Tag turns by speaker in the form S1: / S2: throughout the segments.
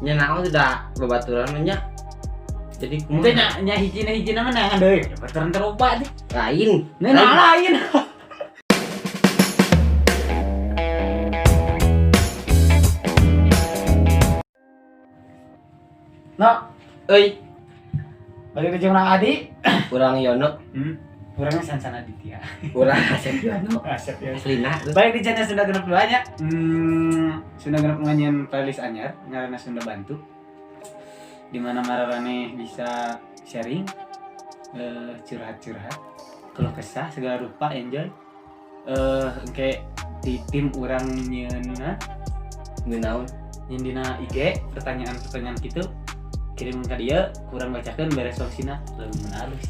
S1: Nya naon sudah babaturan mah nya. Jadi
S2: kumaha? Teu nya hiji-hiji mah neangan deui. Babaturan teh loba teh.
S1: Lain.
S2: Nah, lain. No,
S1: euy.
S2: Balik ke urang Adi.
S1: Urang Yono.
S2: Urangnya Sansan Aditya.
S1: Urang Asep Yono.
S2: Asep Yono.
S1: Aslina.
S2: Balik di channel Sunda Genep 2 nya. Sunda Genep nganyian playlist anyar ngaranna Sunda Bantu. Di mana mararane bisa sharing, curhat-curhat, keluh kesah segala rupa, enjoy. Engke di tim urang nyeuna
S1: naon?
S2: Nyeun dina IG pertanyaan-pertanyaan gitu. Kirim ke dia, kurang bacakan beres solusinya lebih menalus.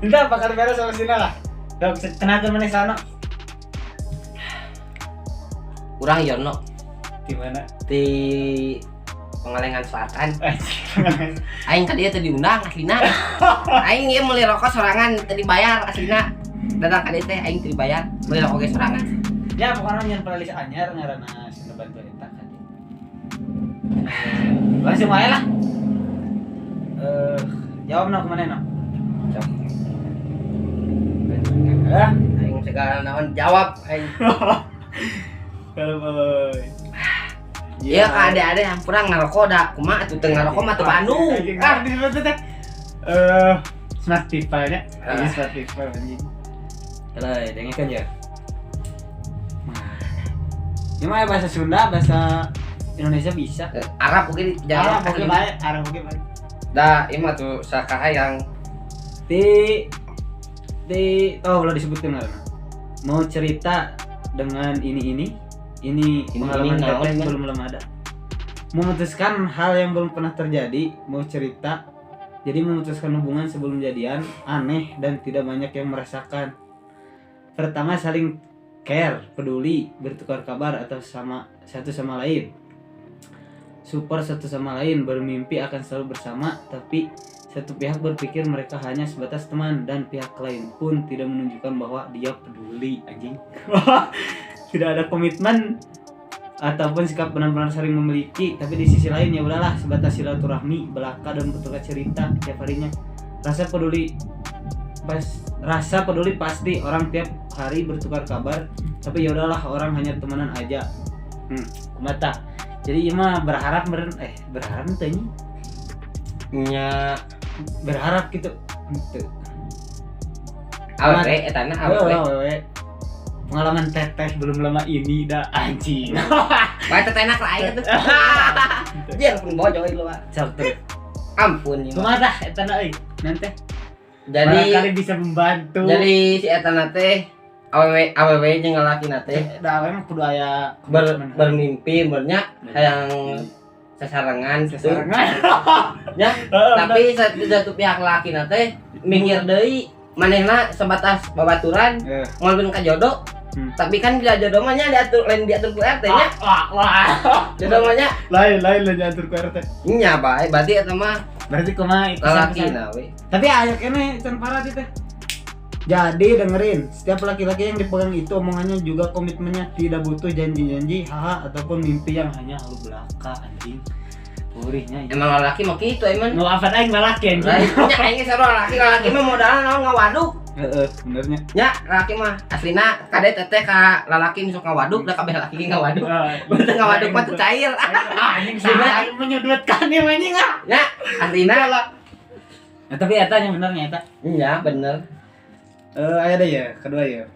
S2: Entah bakal beres solusinya lah. Dok, tenaga mana sana?
S1: Urang Yono.
S2: Di mana?
S1: Di Pengalengan Selatan. Aing ka dieu teu diundang aslina. Aing ieu meuli rokok sorangan teu dibayar aslina. Datang ka dieu teh aing teu dibayar, meuli rokok ge sorangan.
S2: Ya pokoknya nyeun playlist anyar ngaranna Sunda Bantu eta kan. Langsung aja lah. Jawab no kemana no?
S1: Jawab. Aing segala naon jawab aing.
S2: Kalau boy.
S1: Iya ka ade-ade hampura ngarokok da kumaha atuh teu ngarokok mah teu Bandung.
S2: Ah, di situ teh. Smart people nya. Ini smart people anjing.
S1: Kalau dengekeun ya.
S2: Ini mah bahasa Sunda, bahasa Indonesia bisa.
S1: Arab oge
S2: Arab oge bae, Arab oge bae.
S1: Da, ieu mah tuh sakahayang
S2: di oh ulah disebutkeun ngaranna. Mau cerita dengan ini pengalaman teteh belum ada. Memutuskan hal yang belum pernah terjadi, mau cerita. Jadi memutuskan hubungan sebelum jadian aneh dan tidak banyak yang merasakan. Pertama saling care, peduli, bertukar kabar atau sama satu sama lain. Support satu sama lain, bermimpi akan selalu bersama, tapi satu pihak berpikir mereka hanya sebatas teman dan pihak lain pun tidak menunjukkan bahwa dia peduli, anjing. Tidak ada komitmen ataupun sikap benar-benar saling memiliki, tapi di sisi lain ya udahlah sebatas silaturahmi belaka dan bertukar cerita tiap harinya. Rasa peduli pasti orang tiap hari bertukar kabar, tapi ya udahlah orang hanya temenan aja. Kumata. Jadi ieu mah berharap berharap teh
S1: nya
S2: berharap gitu henteu.
S1: Awewe eta na awewe.
S2: Pengalaman teteh belum lama ini dah anjing.
S1: Bae teteh enak lah aing atuh. Dia pun bojo ieu mah.
S2: Sok terus.
S1: Ampun ieu.
S2: Kumaha tah eta na euy? Nanti.
S1: Jadi
S2: barangkali bisa membantu.
S1: Jadi si eta na teh awewe awewe jeung lalakina teh
S2: da awewe mah kudu aya
S1: bermimpi bernya hayang sasarengan gitu. Ya, tapi satu pihak lalakina teh minggir deui manehna sebatas babaturan moal beun ka jodoh. Tapi kan bila jodoh mah nya diatur lain diatur ku RT nya.
S2: Wah.
S1: Jodoh mah nya
S2: lain diatur ku RT.
S1: Nya bae berarti eta mah
S2: berarti kumaha
S1: lalakina we.
S2: Tapi aya keneh can parah teh. Jadi dengerin, setiap laki-laki yang dipegang itu omongannya juga komitmennya tidak butuh janji-janji, haha ataupun mimpi yang hanya halu belaka anjing. Purihnya.
S1: Emang laki mah kitu emang.
S2: Nu apa aing lalaki anjing.
S1: Nya aing sarua lalaki mah modalna naon ngawaduk.
S2: Heeh, benernya.
S1: Nya lalaki mah aslina kade teteh ka lalaki nu sok ngawaduk da kabeh lalaki ngawaduk. Bener ngawaduk mah teu cair.
S2: Ah anjing sebenarnya aing menyudutkan ieu anjing ah.
S1: Nya aslina.
S2: Nah, tapi eta nya benernya eta.
S1: Nya bener.
S2: Aya deh ya, kedua ya.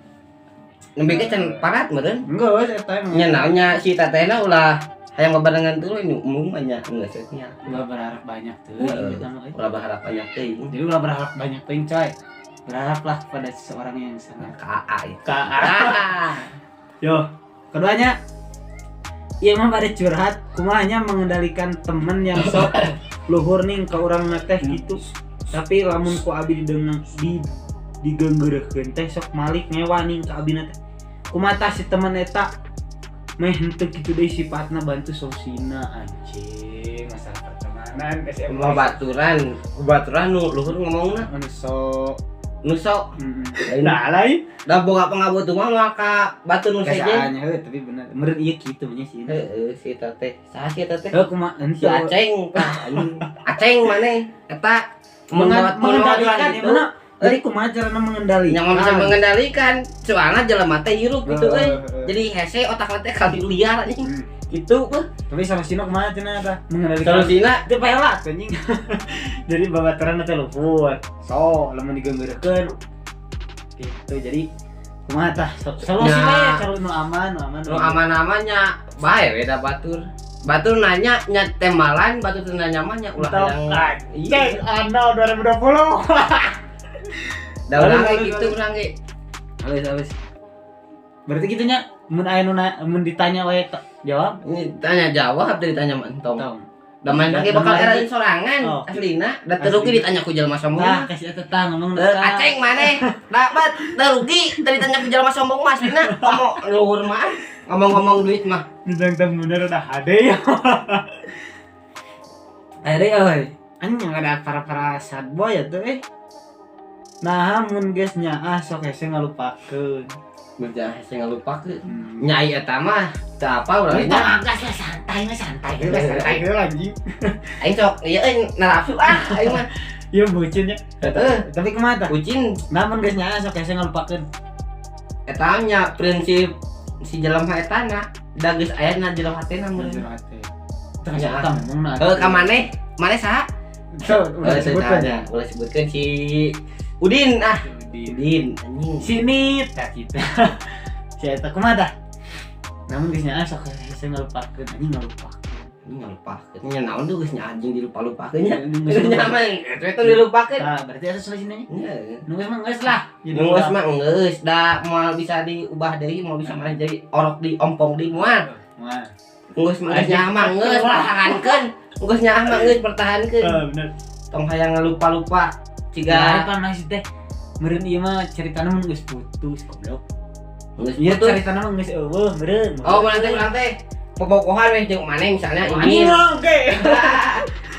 S1: Nembe ge can parat meureun.
S2: Enggak, eta emang.
S1: Nya naonnya si tetehna ulah hayang babarengan tuh ini umum banyak enggak sih.
S2: Ulah berharap banyak tuh.
S1: Ulah berharap banyak teuing.
S2: Jadi ulah berharap banyak teuing coy. Berharaplah kepada seseorang yang sangat
S1: KA.
S2: KA. Yo, keduanya ieu mah pada curhat kumaha nya mengendalikan temen yang sok luhur ning ka urang teh gitu. Tapi lamun ku abi digenggeurekeun teh sok malik ngewa ning ka abina teh. Kumaha si temen eta meh henteu kitu deui sifatna bantu sosina anjing masalah pertemanan SMA.
S1: Babaturan nu luhur ngomongna
S2: anu sok
S1: Nu sok.
S2: Nah lain.
S1: Da boga pangabutuh mah moal ka batur nu sejen.
S2: Heuh, tapi bener. Meureun ieu kitu nya sih.
S1: Heeh, si eta teh. Saha si eta teh?
S2: Heuh kumaha
S1: Si Aceng. Aceng maneh eta
S2: mengendalikan ya mana? Jadi kumaha carana mengendalikan?
S1: Yang bisa mengendalikan, soalnya jelema teh hirup gitu euy. Jadi hese otak teh kali liar anjing. Gitu beuh.
S2: Tapi solusina kumaha cenah eta? Mengendalikan.
S1: Solusina
S2: teu paheula anjing. Jadi babaturan teh luput. So, lamun digambarkeun gitu. Jadi kumaha tah? Solusina ya cara nu aman, nu aman.
S1: Nu aman-amannya bae we da batur. Batur nanya nya tembalan, batur teu nanya mah nya ulah yang
S2: iya. Ano 2020.
S1: Da urang ge kitu urang ge.
S2: Halus. Berarti kitu nya mun aya nu mun ditanya wae jawab.
S1: Ditanya jawab, ditanya mah entong. Da maneh ge bakal erain sorangan aslina, da teu rugi ditanya ku jelema sombong.
S2: Tah kasih eta tah ngomong.
S1: Aceng maneh, dapat teu rugi teu ditanya ku jelema sombong mah aslina. Komo luhur mah ngomong-ngomong duit mah.
S2: Bintang bener udah hade ya. Hade euy. Anjing ada para-para sad boy atuh eh. Nah, mun geus nyaah sok hese ngalupakeun.
S1: Mun hese ngalupakeun. Nyai eta mah teu apa urang nya.
S2: Geus lah santai mah santai. Santai heula anjing.
S1: Aing sok ieu euy narasu ah aing mah.
S2: Ieu bucin nya. Tapi kumaha tah?
S1: Bucin.
S2: Nah, mun geus nyaah sok hese ngalupakeun.
S1: Eta nya prinsip si jelema eta na da geus aya na jero hatena mun.
S2: Jero hate. Terus eta ngomongna.
S1: Heuh ka maneh? Maneh saha?
S2: Ulah sebutkeun.
S1: Ulah sebutkeun si Udin ah. Udin anjing.
S2: Sini tah kitu. Si eta kumaha tah? Namun geus nyaah sok hese ngalupakeun anjing ngalupakeun.
S1: Anjing ngalupakeun. Nya naon tuh geus nya anjing dilupa-lupakeun nya. Geus nya mah eta dilupakeun.
S2: Tah berarti eta solusina nya.
S1: Heeh.
S2: Nu geus mah geus lah.
S1: Nu geus mah geus da moal bisa diubah deui, moal bisa maneh jadi orok di ompong di moal.
S2: Moal.
S1: Geus mah geus nyaah mah geus pertahankeun. Geus nyaah mah geus pertahankeun.
S2: Heeh bener.
S1: Tong hayang ngalupa-lupa. Ciga
S2: apa maksud teh meureun ieu mah ceritana mun geus putus goblok.
S1: Geus
S2: ieu
S1: putus
S2: ceritana mah geus eueuh meureun.
S1: Oh, urang teh bobogohan we jeung maneh misalnya ini.
S2: Oke.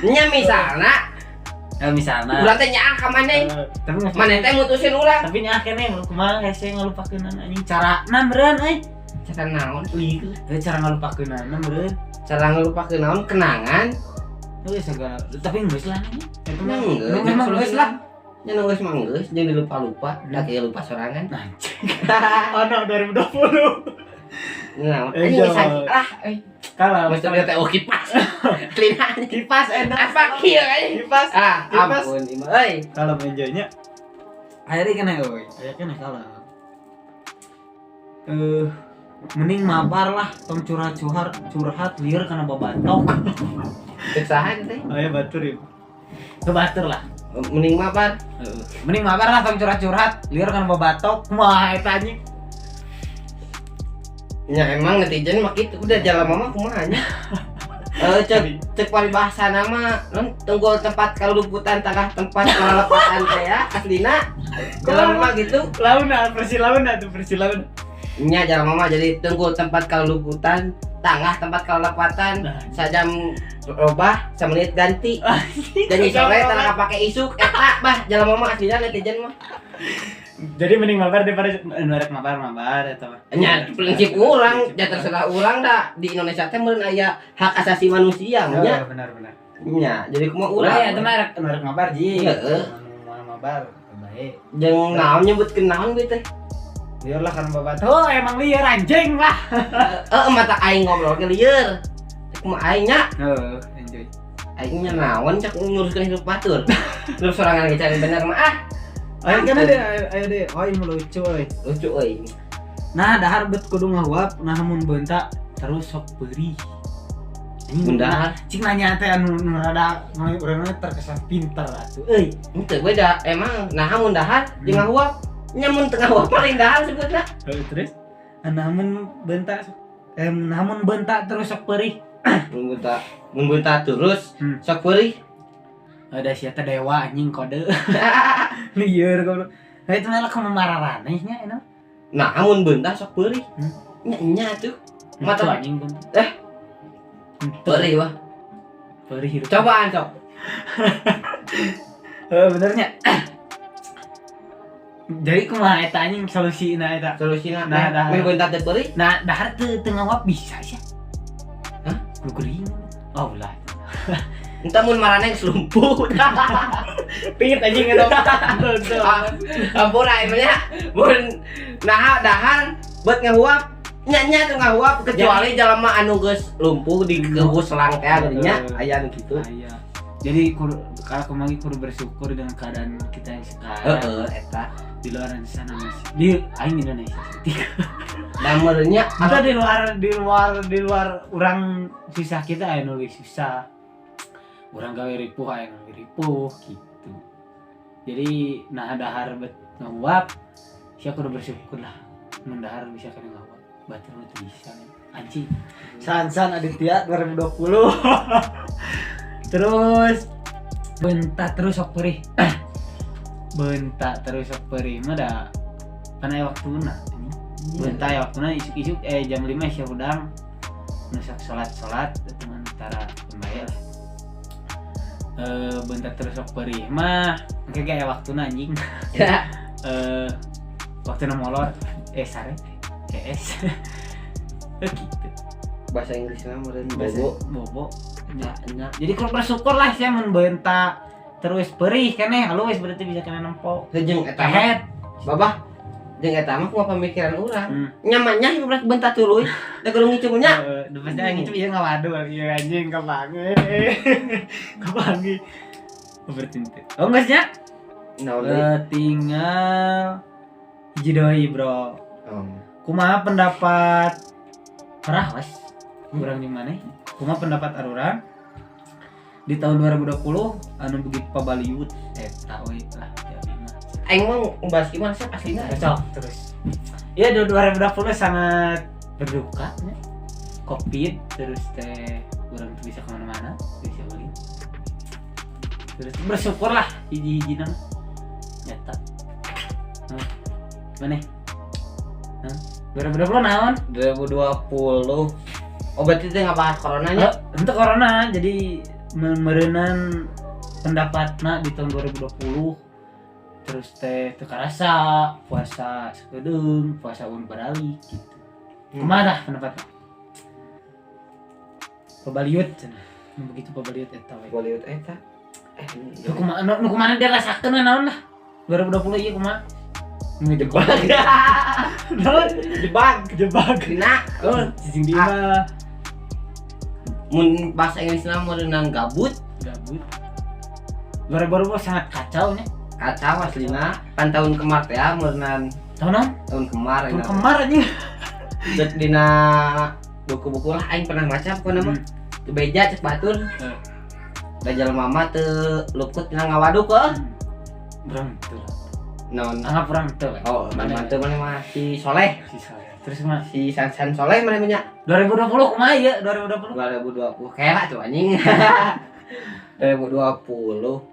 S1: Nya misalna.
S2: Misalna.
S1: Urang teh nyaah ka maneh.
S2: Tapi
S1: maneh teh mutusin urang.
S2: Tapi nyaah keneh kumaha hese ngalupakeunana anjing carana meureun euy.
S1: Cara naon?
S2: Heuh cara ngalupakeunana meureun.
S1: Cara ngalupakeun naon kenangan.
S2: Heuh segala tapi geus lah anjing. Eta mah
S1: memang geus lah. Nya nu geus mah geus jeung dilupa-lupa, da kieu lupa sorangan.
S2: Anjing. Ono 2020.
S1: Nah, anjing geus lah euy.
S2: Kalah
S1: mesti dia teh kipas. Lina
S2: kipas enak.
S1: Apa kieu anjing?
S2: Kipas.
S1: Ah,
S2: kipas.
S1: Ampun ieu euy.
S2: Kalau enjoy-nya akhirnya kena euy. Aya kena kalah. Mending mabar lah tong curhat lieur kana babatok.
S1: Cek saha teh?
S2: Aya batur ieu. Teu batur lah.
S1: Mending mabar.
S2: Heeh. Mending mabar lah tong curhat-curhat lieur kana babatok. Kumaha eta anjing?
S1: Ya emang netizen mah kitu udah jalan mama kumaha nya. Cek paribahasana mah non tunggul tempat kaluputan tangah tempat kalalepatan teh ya aslina. Jalan mah gitu.
S2: Launa versi launa tuh versi launa.
S1: Nya jalan mama jadi tunggul tempat kaluputan tangah tempat kalepatan sajam robah samenit ganti. Jadi sore tara pake isuk eta bah jalan mama aslina netizen mah.
S2: Jadi mending mabar daripada merek mabar eta mah.
S1: Nya prinsip urang, ya terserah urang da di Indonesia teh meureun aya hak asasi manusia nya.
S2: Benar.
S1: Nya, jadi kumaha urang.
S2: Ya eta mah merek mabar ji.
S1: Heeh.
S2: Mabar bae.
S1: Jeung naon nyebutkeun naon kieu teh?
S2: Lieur lah kan babat. Oh, emang lieur anjing lah.
S1: Heeh, mata aing ngobrol ge lieur. Kumaha aing nya?
S2: Heeh, enjoy.
S1: Aing nya naon cak nguruskeun hidup batur. Hidup sorangan ge cari bener mah ah.
S2: Ayo kan ada, ayo deh, oh ini lucu euy.
S1: Lucu euy.
S2: Nah, dahar bet kudu ngahuap, nah mun beunta terus sok peurih.
S1: Mun dahar
S2: cing nanya teh anu rada urang terkesan pinter atuh euy.
S1: Henteu beda emang nah mun dahar jeung ngahuap. Nya mun teu ngahuap paling dahar sebutna.
S2: Heuh terus nah mun beunta nah mun beunta terus sok peurih.
S1: Mun beunta terus sok peurih.
S2: Ada sia teh dewa anjing kode. Lieur goblok. Nah itu malah kemararaneh nya eta.
S1: Nah mun beunta sok peurih. Nya nya tuh. Mata
S2: anjing beunta.
S1: Peurih wah.
S2: Peurih hirup.
S1: Cobaan sok.
S2: Heeh benernya. Jadi kumaha eta anjing solusina eta?
S1: Solusina
S2: Nah, dah.
S1: meh beunta teh peurih.
S2: Nah, dahar teu ngawap bisa sih.
S1: Hah?
S2: Kudu gering. Oh, ulah.
S1: Entah mun maraneh geus lumpuh.
S2: Pingit anjing eta.
S1: Ah, ampura emangnya mun nah dahar buat ngahuap nya nya tuh ngahuap kecuali jalma anu geus lumpuh di keuus selang teh geuning aya nu kitu.
S2: Aya. Jadi kudu kalau kemari kudu bersyukur dengan keadaan kita yang sekarang.
S1: Heeh, eta.
S2: Di luar sana masih di aing Indonesia sih.
S1: Da meureunnya
S2: Kita di luar orang susah, kita aya nu leuwih susah. Urang gawe ripuh aya nu leuwih ripuh gitu. Jadi nah dahar bet ngahuap sia kudu bersyukur lah. Mun dahar bisa kana ngahuap. Batur mah teu bisa. Anjing. San-san Aditya 2020. Terus bentak terus sok perih. Bentak terus sok perih mah da pan aya waktuna. Bentak aya waktuna isuk-isuk jam 5 sia hudang. Nu sok salat-salat teman tara pembayar lah. Bentak terus sok perih mah engke ge aya waktuna anjing. Waktuna molor sare CS. Gitu.
S1: Bahasa Inggrisna meureun
S2: Bahasa-
S1: bobo.
S2: Bobo.
S1: Nya nya.
S2: Jadi kalau bersyukur lah saya mun bentak terus perih keneh halus berarti bisa kena nempo.
S1: Jeung eta mah
S2: Kehet.
S1: babah jeung eta mah kumaha pemikiran urang.
S2: Hmm.
S1: Nyamannya berat bentak tuluy. Da kudu ngicung nya.
S2: Heeh, pasti anjing itu ieu ngawadu ieu anjing kapangi. Kapangi. Overthinking. Oh enggak sih ya?
S1: Naon deui?
S2: Tinggal hiji deui, Bro.
S1: Oh.
S2: Kumaha pendapat parah wes kurang di mana? Kumaha pendapat arurang di tahun 2020 anu begitu pabaliut eta we lah ya mah.
S1: Aing mah ngebahas gimana sih aslina?
S2: Cocok terus. Ya 2020 sangat berduka ya. Covid terus teh urang tuh bisa kemana-mana, bisa beli. Terus bersyukurlah hiji-hiji nama. Nyata. Nah, mana? Hah? 2020 naon?
S1: 2020. Oh berarti teh nggak bahas coronanya?
S2: Oh, untuk corona jadi meureunan pendapatna di tahun 2020 terus teh teu karasa puasa sakedeung puasa un baralik gitu. Kumaha tah pendapatna? Pabaliut cenah. Nu begitu pabaliut eta we.
S1: Bollywood eta.
S2: Nu kumaha nu kumaha dirasakeun we naon lah? 2020 ieu kumaha? Nu
S1: Jebak.
S2: Naon?
S1: Jebak.
S2: Jebak.
S1: Dina.
S2: Oh, cicing di imah.
S1: Mun bahasa Inggrisna meureunan gabut,
S2: Gabut. 2020 sangat kacau nya.
S1: Kacau aslina. Pan tahun kemar teh meureunan
S2: Tahun naon?
S1: Tahun kemar.
S2: Tahun kemar anjing.
S1: Cek dina buku-buku lah aing pernah maca pokona mah. Teu beja cek batur.
S2: Eh.
S1: Da jelema mah teu luput tina ngawaduk heuh.
S2: Urang teu lah.
S1: Naon?
S2: Anggap urang teu we.
S1: Oh, mana teu mana mah si Soleh.
S2: Si Soleh. Terus mah
S1: Si San Soleh mana nya?
S2: 2020 kumaha ieu 2020?
S1: 2020 kela tuh anjing. 2020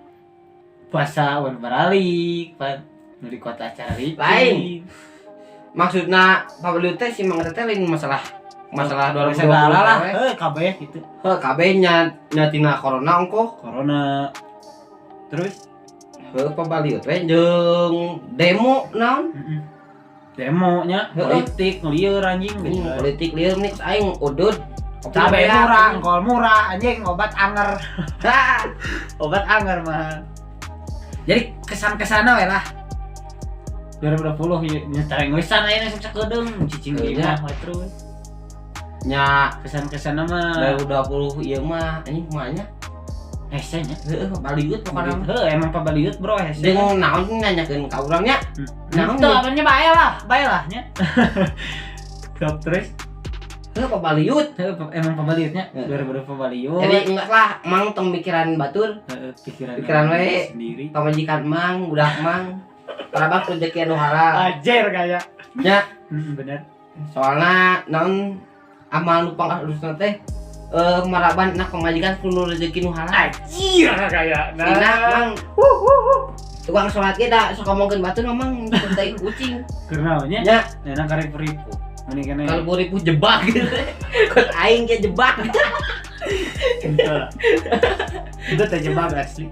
S2: Puasa wan baralik, pan nu di kota acara ricuh.
S1: Lain. Maksudna pabaliut teh si Mang teh lain masalah masalah 2020
S2: Segala lah,
S1: we.
S2: kabeh gitu.
S1: Heuh, kabeh nya nya tina corona ongkoh.
S2: Corona. Terus
S1: Heuh, pabaliut we jeung demo naon?
S2: Heeh. Demo nya,
S1: Heeh.
S2: politik lieur anjing
S1: Anjing,
S2: gitu.
S1: politik lieur nih aing udud.
S2: Cabe murah, kol murah, anjing obat anger.
S1: Hah.
S2: Obat anger mah. Jadi kesan-kesana we lah. 2020 ieu nya tarengosan aya sok sakedeung cicing di
S1: Iya.
S2: imah we terus.
S1: Nya
S2: Kesan-kesana mah
S1: 2020 ieu mah anjing kumaha nya?
S2: Hese nya.
S1: Heuh, pabaliut pokona mah.
S2: Heuh, emang pabaliut bro hese.
S1: Jeung naon nanyakeun ka urang nya? Naon
S2: Naon tuh apanya bae lah, bae lah nya. Sok terus.
S1: Heuh, pabaliut.
S2: Heuh, emang pabaliutnya
S1: Heeh.
S2: 2020 pabaliut.
S1: Jadi enggak lah, mang tong mikiran batur,
S2: Heeh, pikiran
S1: pikiran we.
S2: sendiri.
S1: Pamajikan mang, budak mang. Parabak rezeki anu halal.
S2: Ajer kayak.
S1: Nya,
S2: Bener.
S1: Soalna naon amal nu pangalus teh maraban na pamajikan kudu rezeki nu halal.
S2: Anjir kayak.
S1: Dina mang tukang sholat ge da sok ngomongkeun batur ngomong tai kucing.
S2: Kunaon nya?
S1: Nya,
S2: Enak karek ribu. Mending kene.
S1: Kalau ribu jebak gitu. Kos aing ge jebak.
S2: Itu lah. Itu terjebak asli.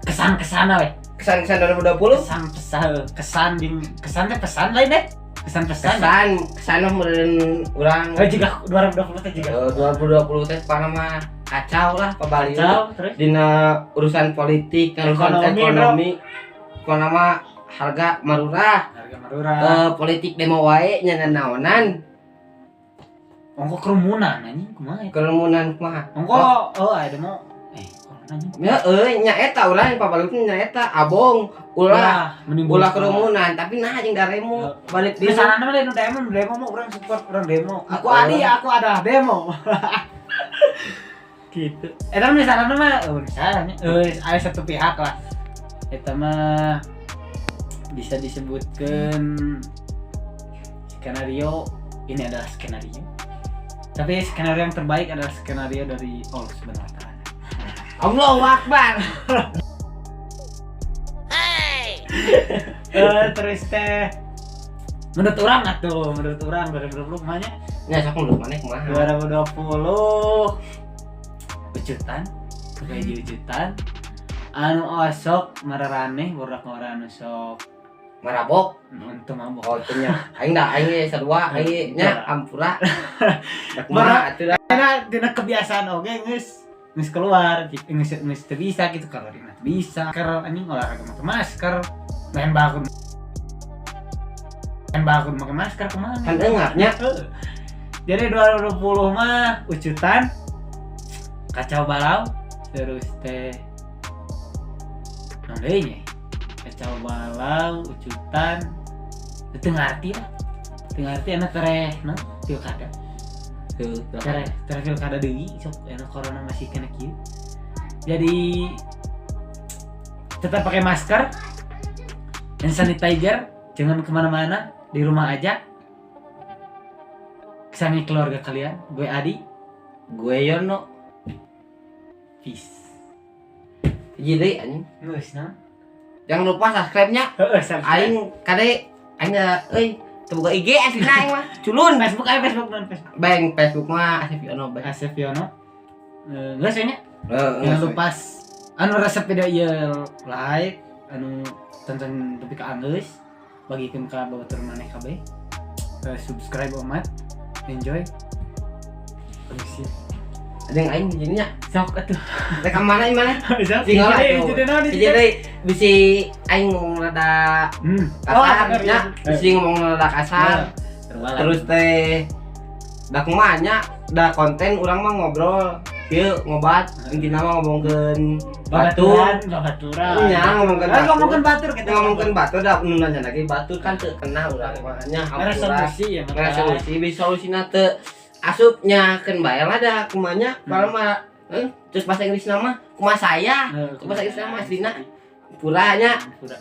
S2: Kesan-kesana we.
S1: Kesan-kesan 2020?
S2: Kesan pesan, kesan jeung kesan teh pesan lain deh. Kesan pesan.
S1: Kesan, kesan mah meureun urang.
S2: Eh juga 2020 teh juga.
S1: 2020 teh pokona mah kacau lah pabaliut.
S2: Kacau terus.
S1: Dina urusan politik, dina urusan
S2: Ekonomi,
S1: ekonomi. Pokona mah harga marurah.
S2: Harga marurah.
S1: Politik demo wae nya naonan.
S2: Ongko kerumunan anjing kumaha eta?
S1: Kerumunan kumaha?
S2: Ongko oh aya demo corona anjing.
S1: Ya euy nya eta urang pabaliut nya eta abong ulah
S2: menimbulkan
S1: ulah kerumunan tapi nah jeung daremo balik
S2: Di
S1: di
S2: sana mah nu demo, nu demo mah urang support urang demo. Aku Adi, aku adalah demo. Gitu. Eta mah misalnya mah, oh misalnya, ada satu pihak lah. Eta mah bisa disebutkan skenario, ini adalah skenario. Tapi skenario yang terbaik adalah skenario dari Allah Subhanahu wa taala.
S1: Allahu Akbar.
S2: Terus teh menurut orang atuh, menurut orang 2020 kumaha nya?
S1: Nya sok menurut maneh kumaha?
S2: 2020 ucutan, hiji ucutan anu osok mararaneh budak anu sok
S1: marabok
S2: untuk mabok.
S1: Oh teu nya aing da aing ge sarua aing nya ampura. Da kumaha atuh da.
S2: Karena dina kebiasaan oge geus geus keluar gitu, geus geus teu bisa gitu kalau dina teu bisa. Masker anjing olahraga make masker, main bakun make masker kemana?
S1: Kan eungap nya.
S2: Heeh. Jadi 2020 mah ucutan kacau balau terus teh naon deui nya? Kacau balau ucutan teu ngarti lah. Teu ngarti enak tereh no pilkada.
S1: Tuh,
S2: Tereh tereh pilkada deui sok enak corona masih kena kieu. Jadi tetap pakai masker, hand sanitizer, jangan kemana-mana, di rumah aja. Sayangi keluarga kalian. Gue Adi,
S1: Gue Yono.
S2: Peace.
S1: Hiji deui anjing.
S2: Geus nah.
S1: Jangan lupa subscribe-nya.
S2: Heeh, subscribe.
S1: Aing kade aing da euy teu boga IG aslina aing mah. Culun.
S2: Facebook aja Facebook non Facebook.
S1: Bang Facebook mah Asep Yono bang.
S2: Asep Yono. Geus nya.
S1: Heeh,
S2: Jangan lupa anu resep video ieu like, anu tonton tepi ka anggeus, bagikeun ka babatur maneh kabeh. Subscribe omat. Enjoy. Permisi.
S1: Ada yang aing jadinya.
S2: Sok atuh.
S1: Rek ka mana ieu mana?
S2: Sok.
S1: Tinggal
S2: Hiji
S1: atuh.
S2: deui, naon, hiji
S1: Hiji deui bisi aing ngomong rada kasar
S2: Oh,
S1: nya,
S2: iya.
S1: bisi ngomong rada kasar. Terus teh da kumaha nya, da konten urang mah ngobrol kieu ngobat, intina mah ngomongkeun batur.
S2: Babaturan, babaturan.
S1: Nya ngomongkeun
S2: Ah,
S1: batur.
S2: ngomongkeun batur kita.
S1: Ngomongkeun batur da nu nanya lagi batur kan teu kena urang mah nya
S2: Mere
S1: hampura.
S2: solusi ya,
S1: Mere solusi, bisa solusina teu asupnya keun bae lah da kumaha nya, padahal mah terus bahasa Inggrisna mah kumaha saya. Bahasa Inggrisna mah aslina pura nya.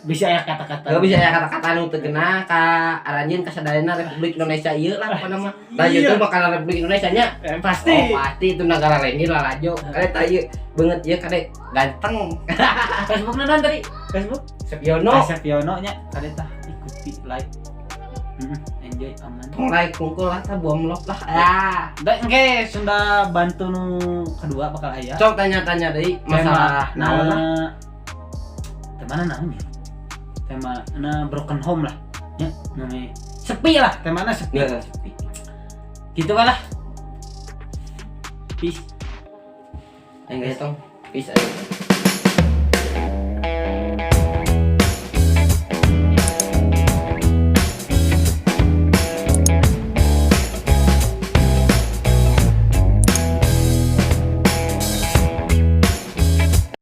S2: Bisa ya kata-kata.
S1: Gak bisa ya kata-kata nu teu kena ka aranjeun ka sadayana Republik Indonesia ieu lah pokona mah. Da
S2: Iya.
S1: ieu teh bakal Republik Indonesia nya.
S2: Pasti.
S1: Oh, pasti itu negara lain lah lalajo. Kade tah ieu beungeut ieu kade ganteng.
S2: Facebookna naon tadi? Facebook?
S1: Sepiono.
S2: Asep Yono nya kade tah ikuti like. Enjoy aman.
S1: Tong like kungkul lah tah buang love lah. Ah.
S2: Da engke Sunda bantu nu kedua bakal aya.
S1: Sok tanya-tanya deui masalah naon lah.
S2: Tema naon ya? Tema na broken home lah. Ya, namanya sepi lah, temana sepi.
S1: Ya, sepi.
S2: Gitu lah. Peace.
S1: Aing geus tong. Peace aing.